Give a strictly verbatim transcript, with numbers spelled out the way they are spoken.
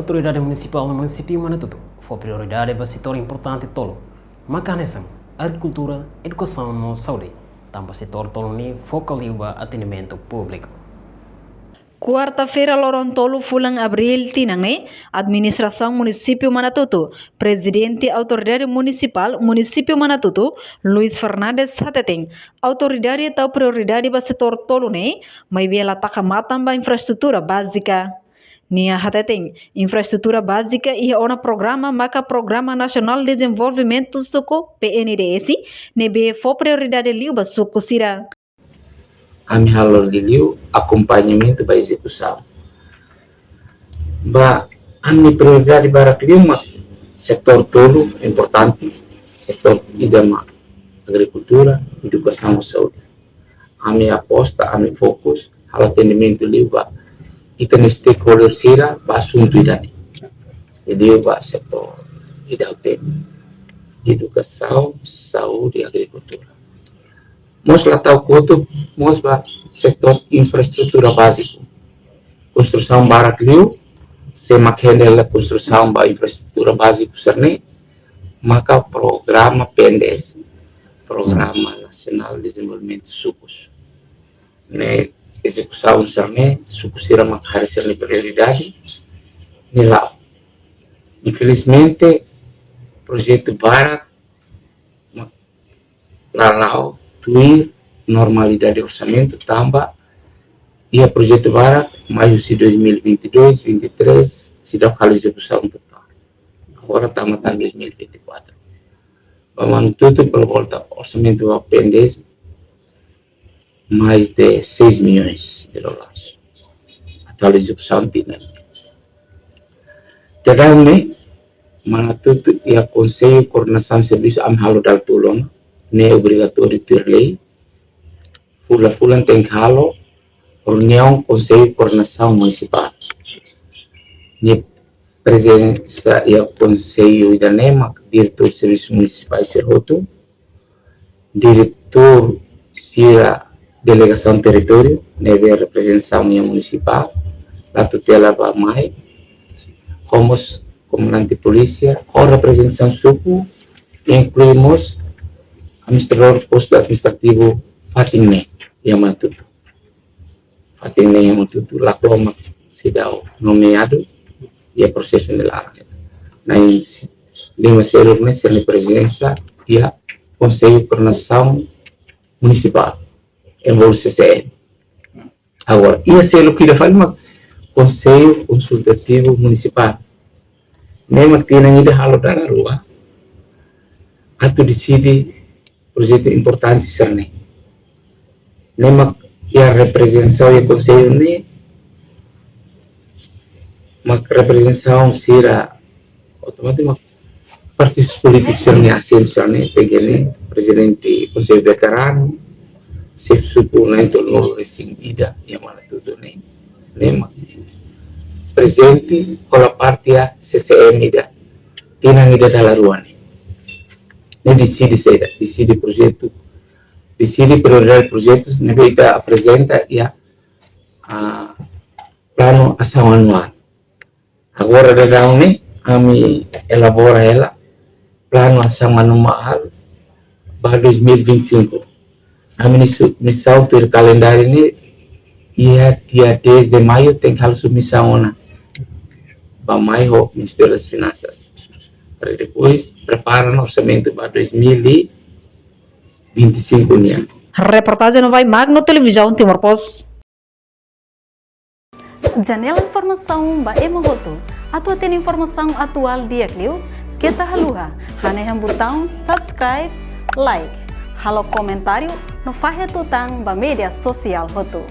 Autoridade Munisipál Munisípiu Manatuto fó prioridade ba setór importante tolu, maka hanesan agrikultura, edukasaun no saúde, tanba setór tolu ne'e fokál liu ba atendimentu públiku. Kuarta-feira, loron tolu fulan Abríl tinan ne'e, Administrasaun Munisípiu Manatuto, Prezidente Autoridade Munisipál Munisípiu Manatuto, Luis Fernandes hateten, autoridade tau prioridade ba setór tolu ne'e, maibé la taka matan ba infraestrutura bázika. Nia hateten, infraestrutura bázika iha ona programa maka Programa Nasionál Dezenvolvimentu Suku, P N D S, ne'ebé fó prioridade liu ba suku sira. Ami halo liuliu akompañamentu ba ezekusaun. Ba ami prioridade barak liu mak setór tolu importante, setór ida mak agrikultura, edukasaun, saúde. Ami aposta, ami fokus halo atendimentu liu ba ita-nia stakeholder sira ba asuntu ida-ne'e. Liu ba setór ida hotu, edukasaun, saúde, agrikultura. Mós la tau kotuk mós ba setór infraestrutura báziku. Konstrusaun barak liu, sé mak handle konstrusaun ba infraestrutura báziku sira-ne'e, maka programa P N D S, Programa Nasionál Dezenvolvimentu Sukus. Ne'e ezekusaun sira-ne'e, suku sira mak harii sira-nia prioridade, ne'e la'o. Infelizmente, projetu barak mak la la'o tuir normalidade orsamentu tanba iha projetu barak mai husi dois mil e vinte e dois, vinte e três, seidauk halo ezekusaun totál. Agora tama tan dois mil e vinte e quatro. Ba Manatuto, por volta orsamentu ba P N D S, mais de seis milhões de dólares. Atuál ezekusaun tinan. Daudaun ne'e, Manatuto iha Konsellu Koordenasaun Servisu ami halo dala tolu ona, ne'e obrigatóriu tuir lei. Fulan-fulan tenke halo reuniaun Konsellu Koordenasaun Munisipál. Nia prezensa iha konsellu ida-ne'e mak diretór servisu munisipál sira hotu, diretór sira delegasaun territóriu, ne'ebé reprezentasaun iha munisipál, la tutela ba mai, ho mós komandante polísia, ho reprezentasaun suku, inklui mós administradór postu administrativu fatin ne'e iha Manatuto. Fatin ne'e iha Manatuto, lakohi mak seidauk nomeadu, iha prosesu ne'e laran. Na'in lima seluk ne'e sira-nia prezensa iha Konsellu Koordenasaun Munisipál, envolve C C M. Agora, iha seluk ida fali mak Konsellu Konsultativu Munisipál. Ne'e mak tinan ida halo dala rua atu deside projetu importante sira-ne'e. Ne'e mak iha reprezentasaun iha konsellu ne'e, mak reprezentasaun sira otomátiku mak partidu polítiku sira-nia asentu sira-ne'e, tenke ne'e, prezidente Konsellu Veteranu, xefe suku na'in tolunulu resin ida iha Manatuto ne'e, ne'e mak prezente hola parte iha C C M ida, tinan ida dala rua ne'e. Ne'e deside saida, deside projetu, deside prioridade projetus ne'ebé ita aprezenta iha, ah, planu asaun anuál. Agora daudaun ne'e ami elabora hela planu asaun anuál ba dois mil e vinte e cinco. Ami-nia submisaun tuir kalendáriu ne'e iha dia dez de maio tenke halo submisaun ona ba mai ho Ministériu das Finansas. Para depois prepara ona orsamentu ba dois mil e vinte e cinco nian. Reportajen Novai Magno, Televizaun Timor Post. Janela informasaun ba ema hotu. Atu hatene informasaun atuál di'ak liu, keta haluha hanehan butaun subscribe, like, halo komentáriu no fahe tutan ba média sosiál hotu.